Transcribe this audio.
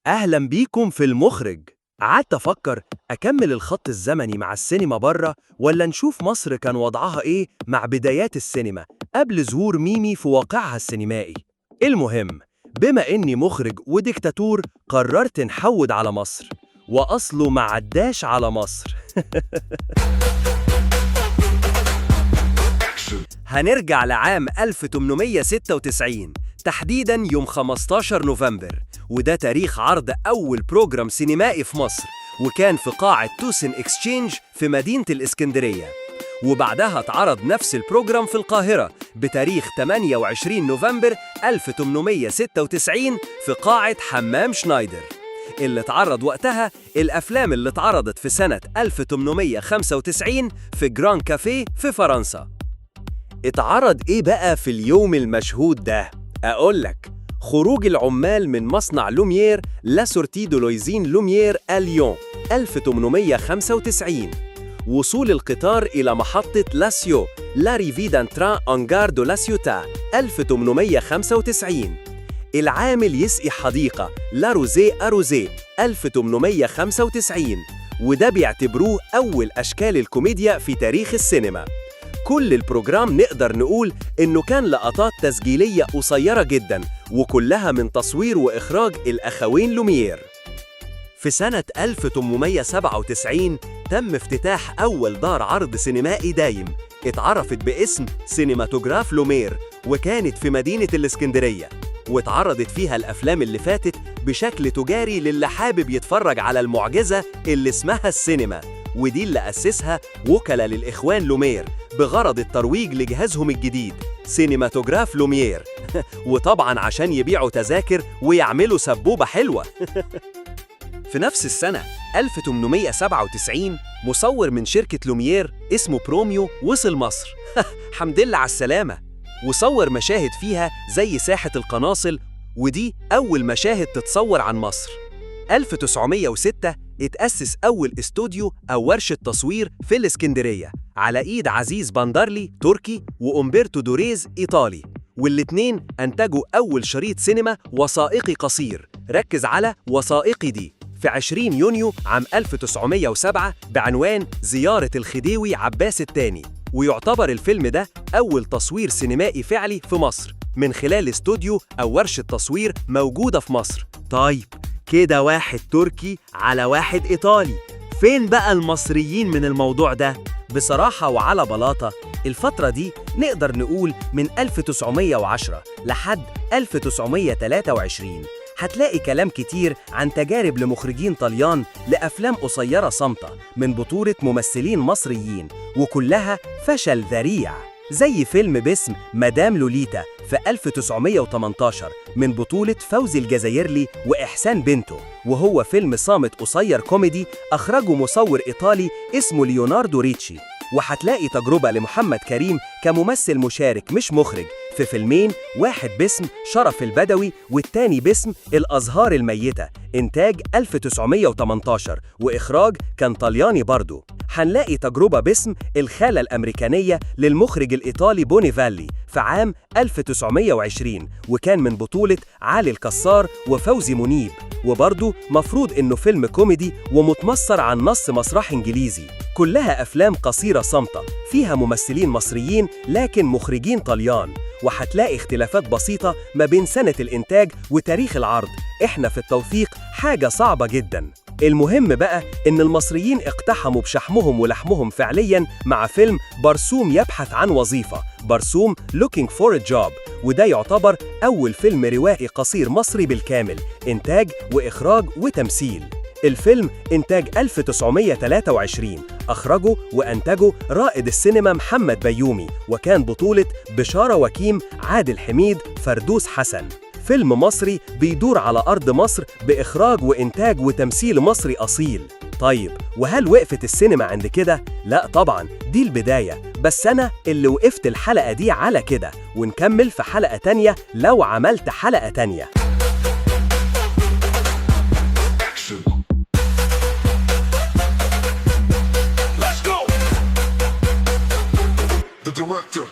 أهلا بيكم في المخرج. قعدت أفكر أكمل الخط الزمني مع السينما بره، ولا نشوف مصر كان وضعها إيه مع بدايات السينما قبل ظهور ميمي في واقعها السينمائي. المهم، بما إني مخرج وديكتاتور، قررت نحود على مصر، وأصله ما عداش على مصر. هنرجع لعام 1896، تحديداً يوم 15 نوفمبر، وده تاريخ عرض أول program سينمائي في مصر، وكان في قاعة توسن اكسشينج في مدينة الإسكندرية. وبعدها اتعرض نفس ال program في القاهرة بتاريخ 28 نوفمبر 1896 في قاعة حمام شنايدر. اللي اتعرض وقتها الأفلام اللي اتعرضت في سنة 1895 في جران كافيه في فرنسا. اتعرض إيه بقى في اليوم المشهود ده؟ أقولك، خروج العمال من مصنع لوميير، la sortie de l'usine Lumière à Lyon 1895. وصول القطار إلى محطة لاسيو، l'arrivée d'un train en gare de La Ciotat 1895. العامل يسقي حديقة، la rosée arrosée 1895، وده بيعتبروه أول أشكال الكوميديا في تاريخ السينما. كل ال program نقدر نقول إنه كان لقطات تسجيلية قصيرة جدا، وكلها من تصوير وإخراج الأخوين لوميير. في سنة 1897 تم افتتاح أول دار عرض سينمائي دايم اتعرفت باسم سينماتوجراف لومير، وكانت في مدينة الإسكندرية، واتعرضت فيها الأفلام اللي فاتت بشكل تجاري للي حابب يتفرج على المعجزة اللي اسمها السينما، ودي اللي أسسها وكلاء للإخوان لومير بغرض الترويج لجهازهم الجديد سينماتوجراف لوميير، وطبعا عشان يبيعوا تذاكر ويعملوا سبوبة حلوة. في نفس السنة 1897 مصور من شركة لوميير اسمه بروميو وصل مصر، حمد لله على السلامة، وصور مشاهد فيها زي ساحة القناصل، ودي أول مشاهد تتصور عن مصر. 1906 اتأسس أول استوديو أو ورشة تصوير في الإسكندرية على إيد عزيز بندرلي تركي وأمبرتو دوريز إيطالي، والاتنين أنتجوا أول شريط سينما وثائقي قصير، ركز على وثائقي دي، في 20 يونيو عام 1907 بعنوان زيارة الخديوي عباس الثاني. ويعتبر الفيلم ده أول تصوير سينمائي فعلي في مصر من خلال استوديو أو ورشة تصوير موجودة في مصر. طيب كده واحد تركي على واحد إيطالي، فين بقى المصريين من الموضوع ده؟ بصراحة وعلى بلاطة، الفترة دي نقدر نقول من 1910 لحد 1923 هتلاقي كلام كتير عن تجارب لمخرجين طليان لأفلام قصيرة صامتة من بطولة ممثلين مصريين، وكلها فشل ذريع، زي فيلم باسم مدام لوليتا في 1918 من بطولة فوزي الجزايرلي وإحسان بنته، وهو فيلم صامت قصير كوميدي أخرجه مصور إيطالي اسمه ليوناردو ريتشي. وهتلاقي تجربة لمحمد كريم كممثل مشارك مش مخرج في فيلمين، واحد باسم شرف البدوي والتاني باسم الأزهار الميتة، إنتاج 1918 وإخراج كان طلياني برضو. هنلاقي تجربة باسم الخالة الأمريكانية للمخرج الإيطالي بونيفالي في عام 1920، وكان من بطولة علي الكسار وفوزي منيب، وبرضو مفروض إنه فيلم كوميدي ومتمصر عن نص مسرح إنجليزي. كلها أفلام قصيرة صامتة فيها ممثلين مصريين لكن مخرجين طليان، وهتلاقي اختلافات بسيطة ما بين سنة الإنتاج وتاريخ العرض. إحنا في التوثيق حاجة صعبة جدا. المهم بقى إن المصريين اقتحموا بشحمهم ولحمهم فعليا مع فيلم برسوم يبحث عن وظيفة، برسوم Looking for a Job، وده يعتبر أول فيلم روائي قصير مصري بالكامل، إنتاج وإخراج وتمثيل. الفيلم إنتاج 1923، أخرجه وأنتجه رائد السينما محمد بيومي، وكان بطولة بشارة وكيم، عادل حميد، فردوس حسن. فيلم مصري بيدور على أرض مصر بإخراج وإنتاج وتمثيل مصري أصيل. طيب وهل وقفت السينما عند كده؟ لا طبعا، دي البداية، بس أنا اللي وقفت الحلقة دي على كده، ونكمل في حلقة تانية لو عملت حلقة تانية. Action. Let's go. The director.